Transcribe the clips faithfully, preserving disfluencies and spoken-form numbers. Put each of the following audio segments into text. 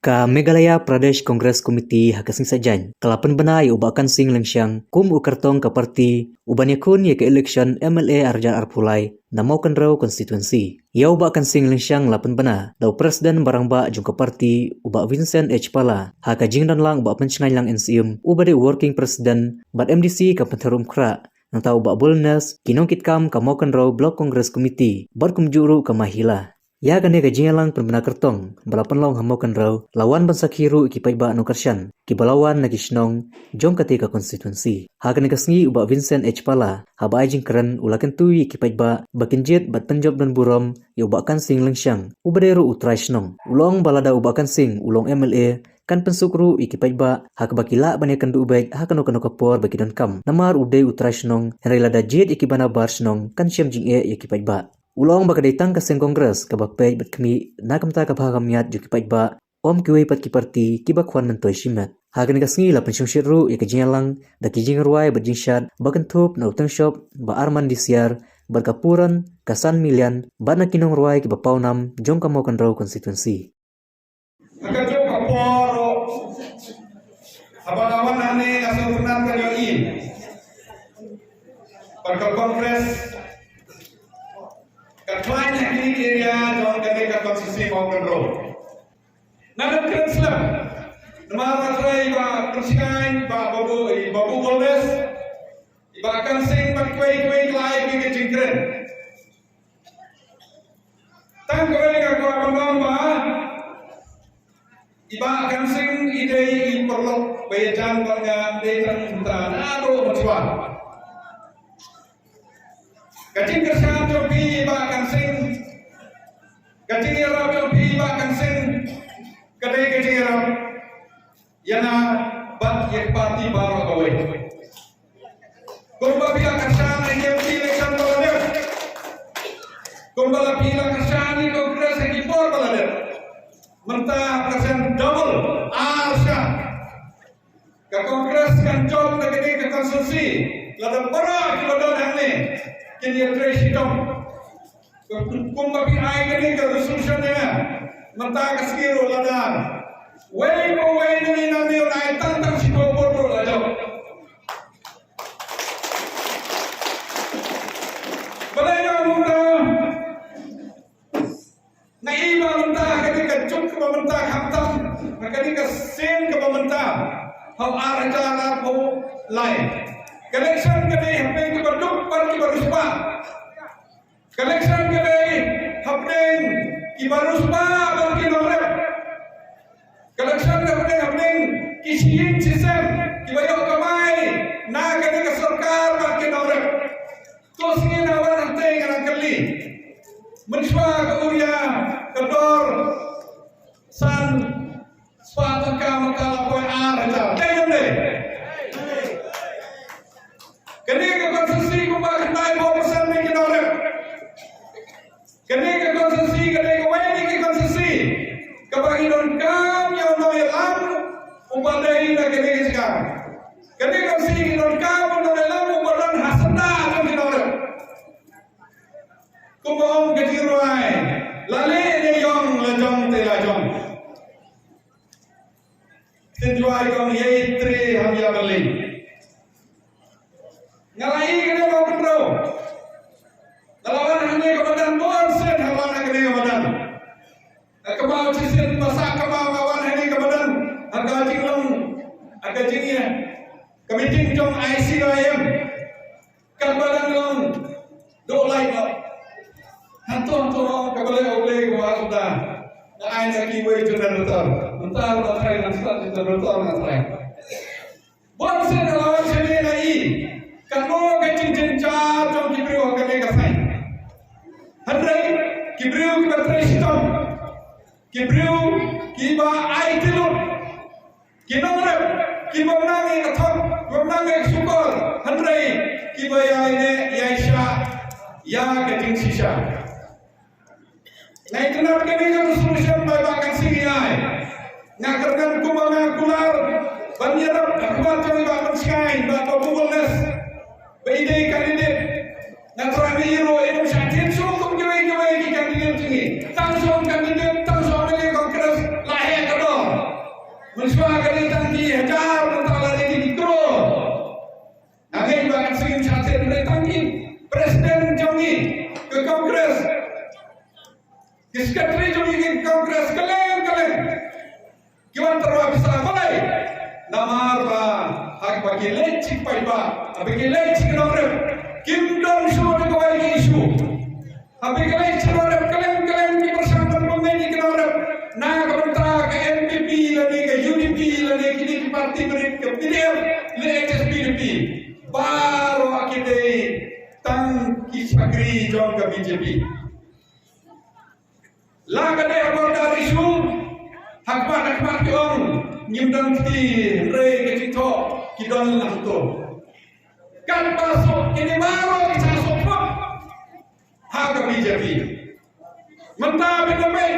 Ka Meghalaya Pradesh Congress Committee ha ka sngi Saitjaiñ ka la pynbna ïa u Bah Kansing Lyngshang kum u kyrtong ka party u ban ïakhun ïa ka election M L A ar hajar arphew lai na Mawkynrew constituency. Ïa u Bah Kansing Lyngshang la pynbna da u President Barangbah jong ka party u Bah Vincent H Pala ha ka jingdon lang u Bah Pynshngaiñ Lang N Syiem uba dei u Working President bad M D C ka Pynthorumkhrah, nangta u Bah Bulnes, ki nongkitkam ka Mawkynrew Block Congress Committee bad kumjuh ruh ka Mahila. Ïa kane ka jingïalang pynbna kyrtong ba la pynlong ha Mawkynrew la wan ban sakhi ruh ïa ki paidbah nongkyrshan kiba la wan na ki shnong jong katei ka constituency. Ha kane ka sngi u Bah Vincent H Pala haba ai jingkren u la kyntu ïa ki paidbah ba kin jied bad pynjop don burom ïa u Bah Kansing Lyngshang uba dei ruh u trai shnong. U la ong ba lada u Bah Kansing u long M L A kan pynsuk ruh ïa ki paidbah ha kaba ki lah ban ïakynduh beit ha kano kano ka por ba ki donkam namar u dei u trai shnong, hynrei lada jied ïa kiba nabar shnong kan shem jingeh ïa ki paidbah. U la ong ba ka dei tang ka seng Congress kaba peit bad khmih na ka bynta ka bha ka miat jong ki paidbah, ym kiwei pat ki party kiba khwan myntoi shimet. Ha kane ka sngi la pynshongshit ruh ïa ka jingïalang da ki jingrwai bad jingshad ba kynthup na u Tyngshop Bah Arman Disiar bad ka Puran ka San Milian bad na ki nongrwai kiba pawnam jong ka Mawkynrew constituency. Ha kajuh ka por ruh, haba nga wan hangne nga sngewtynnat ka jong i. Bad ka Congress ka khlaiñ ha kine ki area jong kane ka constituency Mawkynrew. Nga dang kren slem namar nga trai ba Pynshngaiñ, ba Babu, i Babu Bulnes, i Bah Kansing bad kiwei kiwei ki la ai ki jingkren. Tang kawei nga kwah ban ong ba i Bah Kansing i dei i paralok ba ïajan bad nga, dei tang mynta naduh mynshuwa. Ka jingkyrshan jong phi i Bah Kansing, ka jingïarap jong phi i Bah Kansing, ka dei ka jingïarap ïa nga bad ïa ka party baroh kawei. Kumba phi la kyrshan ha ki M P election ba la dep, kumba la phi la kyrshan ïa ka Congress ha ki por ba la dep, mynta kyrshan double, ar sha. Ka Congress kan jop na kane ka constituency lada baroh kiba don hangne kin ïatrei shitom. Kumba phi ai kane ka resolution ïa nga mynta ka sngi ruh, lada wei pa wei na ngi nangne un ai tang tang shiphew vote ruh la jop. Balei nga ong kumta? Nga i ba mynta ha kane ka juk kaba mynta, khamtam ha kane ka sien kaba mynta, ha u ar hajar arphew lai, ka election ka dei hapdeng kiba duk bad kiba riewspah. Ka election ka dei hapdeng kiba riewspah bad ki nongrep. Ka election ka dei hapdeng ki shiïing shisem kiba ïoh kamai na kane ka sorkar bad ki nongrep. To sngi nga wan hangtei nga dang kylli, mynshuwa ka urea ka dor san spah tyngka, mynta la poi ar hajar. Dei ne em dei? Kane ka constituency kumba khyndai phew percent ne ki nongrep. Kane ka constituency ka dei kawei na ki constituency kaba ngi donkam ïa u nongïalam uba dei na kane ka jaka. Kane ka constituency ngi donkam u nongïalam uba don ha syndah jong ki nongrep. Kumba ong ka jingrwai, la leh ne ïong, la jong te la jong. Tynjuh ïong ïa i tre, ham ïa bali. Nga la ïohi kane ka Mawkynrew. Nga la wan hangne ka madan, bun sien nga la wan hangne ka madan. Nga kynmaw shisien ba sah kynmaw nga wan hangne ka madan ha ka jinglong, ha ka jingïa, ka meeting jong I C Y M. Katba dang long duh light noh, hangto hangto kaba leh U Blei kaba ha suda, nga ai na kiwei generator. Mynta nga try, nga start generator nga try. Bun sien nga la wan shane nga i katno ka jingjynjar jong ki briew ha kane ka saiñ. Hynrei ki briew kiba trei shitom, ki briew kiba aiti lut, ki nongrep kiba nang ïa ka thok, kiba nang ïa ka shukor, hynrei kiba ïaineh ïaishah ïa ka jingshisha. Nga itynnad kane ka resolution ba i Bah Kansing i ai. Nga kyrmen kumba nga kular ban ïarap ha khmat jong i Bah Pynshngaiñ, Bah Babu Bulnes, ba i dei candidate. Nga trai ba i ruh i ym shah tieng shuh kum kiwei kiwei ki candidate jong ngi. Tang shuh candidate, tang shuh M L A Congress la heh ka dor. Secretary jong ki Congress kylleng kylleng ki wan tyrwa pisa. Balei? Namar ba haba ki leit sha ki paidbah, haba ki leit sha ki nongrep, kim don shuh da kawei ka issue. Haba ki leit sha ki nongrep kylleng kylleng ki pyrshang ban pynmih ïa ki nongrep na ka bynta ka N P P lane ka U D P lane kine ki parti barit, ka P D F lane H S P D P. Baroh ki dei tang ki shakri jong ka B J P. La ka dei ha border issue, ha khmat ha khmat ki ong ngim don kti, hynrei ka jingthoh ki don lang to. Katba suk kine baroh ki suk suk ha ka B J P. Mynta phi da peit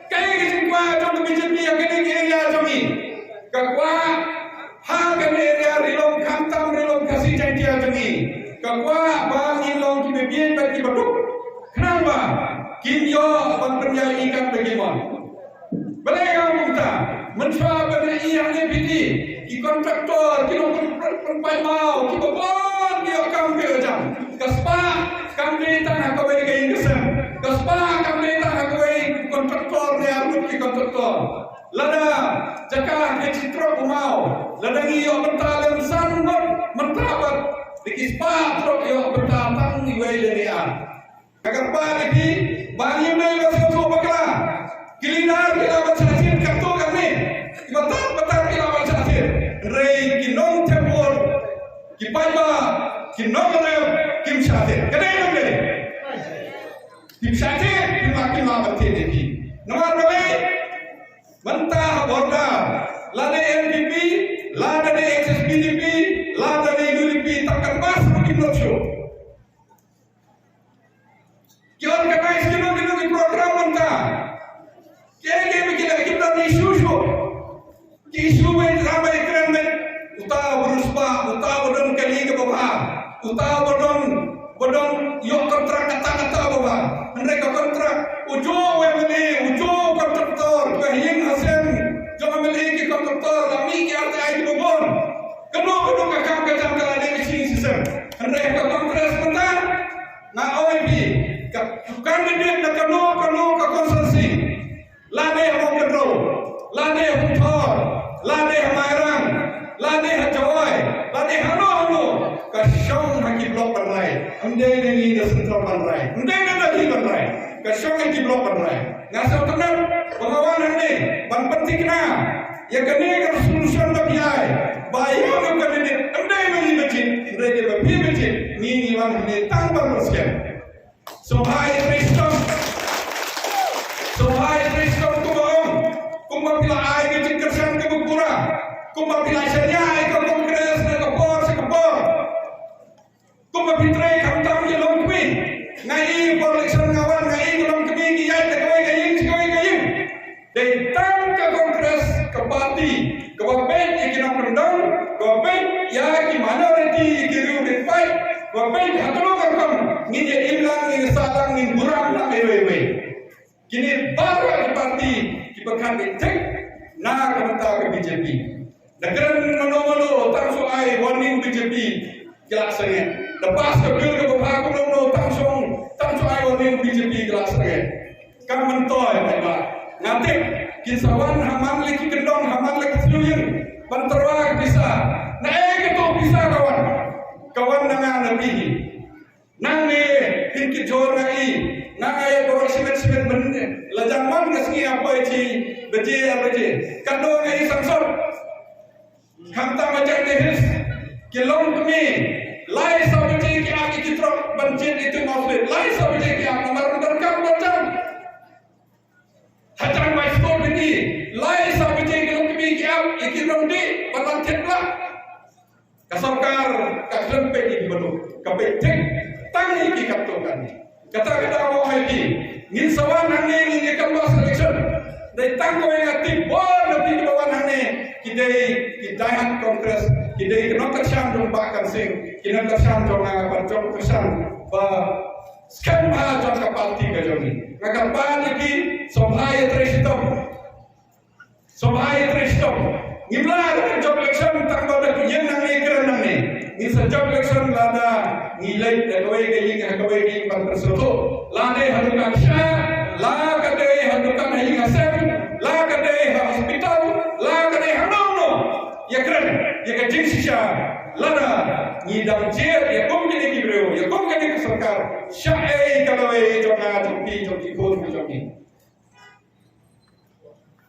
kaei ka jingkwah jong ka B J P ha kane ka area jong ngi. Ka kwah ha kane ka area Ri Lum, khamtam Ri Lum Khasi Jaiñtia jong ngi, ka kwah ba ngin long kiba bieit bad kiba duk. Khnang ba kin ïoh ban pynïaid ïa katba ki mon. Balei nga ong kumta? Mynshuwa ba ngi ïa ngi phi ki contractor, ki nongpynpaid maw, kiba bun ki ïoh kam ki ïoh jam. Ka spah kam dei tang ha kawei ka ïing ka sem. Ka spah kam dei tang ha kawei contractor ne arngut ki contractor. Lada jaka ha ka jingtrok u maw, lada ngi ïoh bynta lem san ngut, mynta pat da ki spah trok ïoh bynta tang iwei lane ar. Ka kyrpad ïa phi ba ngim dei ban sngewthuh bakla. Ki leader ki lah ban shah thied katto katne, ki batar batar ki lah ban shah thied, hynrei ki nongthep vote, ki paidbah, ki nongrep kim shah thied. Ka dei ne ym dei? Kim shah thied, kim lah, kim lah ban thied ïa phi. Namar balei? Mynta ha border, lada N P P, lada H S P D P, lada U D P, tang katba shuh kim lut shuh. Ki organize kino kino ki program mynta. Kiei kiei ba ki leh, kim don issue shuh. Ki issue ba ki thrang ban ïakren beit, uta uba riewspah, uta uba don kali kaba bha, uta uba don, uba don ïoh kontrak kata kata ba bha. Hynrei ka kontrak, ujuh u M L A, ujuh u kontraktor, ki ha ïing ha sem jong u M L A, ki kontraktor la mih ki R T I kiba bun. Kano kano ka kam ka jam ka la dei ka shisha shisha. Hynrei ka Congress mynta, nga ong ïa phi, ka, ka candidate na kano kano ka constituency, lane ha Mawkynrew, lane ha Umthor, lane ha Mairang, lane ha Jowai, lane hano hano, ka shong ha ki block ban rai. Ym dei na ngi na central ban rai, ym dei na Delhi ban rai, ka shong ha ki block ban rai. Nga sngewtynnat ba nga wan hangne ban pynthikna ïa kane ka resolution ba phi ai, ba ïa u candidate ym dei ba ngi ba jied, hynrei dei ba phi ba jied. Ngi ngi wan hangne tang ban pynskhem. Sngewbha ïa trei shitom. Sngewbha ïa trei shitom kumba ong, kumba phi la ai ka jingkyrshan kaba pura, kumba phi la shaniah ïa ka Congress na ka por sha ka por. Kumba phi trei khamtam ïa longkmie. Nga i por election nga wan, nga i ka longkmie ngi ïaid na kawei ka ïing sha kawei ka ïing. Dei tang ka Congress ka party kaba peit ïa ki nongkyndong, kaba peit ïa ki minority, ïa ki riew rit paid, kaba peit ha kano ka rukom ngin ïa im lang, ngin ïa sah lang, ngin burom lang iwei iwei. Kine baroh ki party kiba kynthih thik na ka bynta ka B J P. Da kren mano mano tang shu ai warning B J P ki la sangeh. Da pass ka bill kaba bha kumno kumno tang shu, tang shu ai warning B J P ki la sangeh. Kam myntoi paidbah. Nga tip kin sa wan ha man la ki kyndong, ha man la ki thliew ïing ban tyrwa ka pisa. Naei kata ka pisa ka wan? Ka wan na nga na phi hi. Nangne phin kit jhur nga i, nga nga ïa baroh shimet shimet mynne. La jan man ka sngi ha poi shi baje ar baje. Katno nga i sangsot. Khamtam ha Jaintia Hills ki longkmie lai saw baje ki ap ïa ki trok ban jied ïa ki mawslit. Lai saw baje ki ap namar ym donkam ban jan. Hajan bai sngewbha ïa ki, lai saw baje ki longkmie ki ap ïa ki rong dih ban wan thied blah. Ka sorkar ka khlem peit ïa ki baduk, ka peit thik tang ïa ki katto katne. Kata ka daw ong ïa ki, ngin sa wan hangne ngin ïa canvass election. Dei tang kawei nga tip bun na phi kiba wan hangne ki dei ki diehard Congress, ki dei ki nongkyrshan jong Bah Kan Singh, ki nongkyrshan jong nga bad jong kyrshan ba skhem bha jong ka party ka jong ngi. Nga kyrpad ïa phi, sngewbha ïa trei shitom. Sngewbha ïa trei shitom. Ngim lah ban jop election tang ba da ïeng nangne kren nangne. Ngin sa jop election lada ngi leit da kawei ka ïing ha kawei ka ïing ban pynsngewthuh. Lane ha dukan sha, La ka dei ha dukan ha ïing ha sem, la ka dei ha hospital, la ka dei ha no no. Ïa kren ïa ka jingshisha. Lada ngi dang jied ïa kum kine ki briew, ïa kum kine ki sorkar, shaei ka lawei jong nga, jong phi, jong ki khun jong ngi.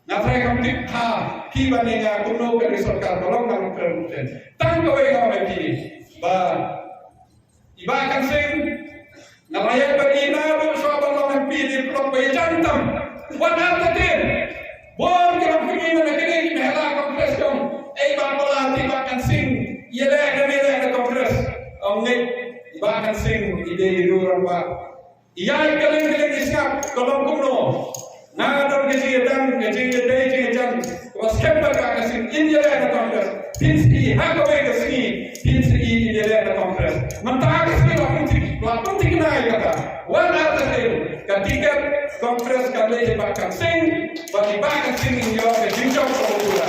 Nga trai kam tip ha phi ban ïa nga kumno ka dei sorkar ba long nang kren kren. Tang kawei nga ong ïa phi ba i Bah Kan Sing, nga la ïaid bad i naduh shuwa ban long M P, dei pynlong ba ïajan tam. Wat artatien. Bun ki longkmie na kine ki mehla Congress jong, ei, ba pala te Bah Kan Sing ïaleh ne ym ïaleh na Congress. Ong ngeit, i Bah Kan Sing i dei i rangbah. Ïa ka liang ka liang i sngap ka long kumno. Nga don ka jingïadang, ka jingïadei jingïajan kaba skhem bad Bah Kan Sing, in ïaleh na Congress. Phin sa i ha kawei ka sngi, phin sa i in ïaleh na Congress. Mynta ka sngi la pynthik, la pynthikna ïa kata. Wat artatien, ka tiket Congress ka leit ha i Bah Kan Sing, bad i Bah Kan Sing in ïoh ka jingjop kaba pura.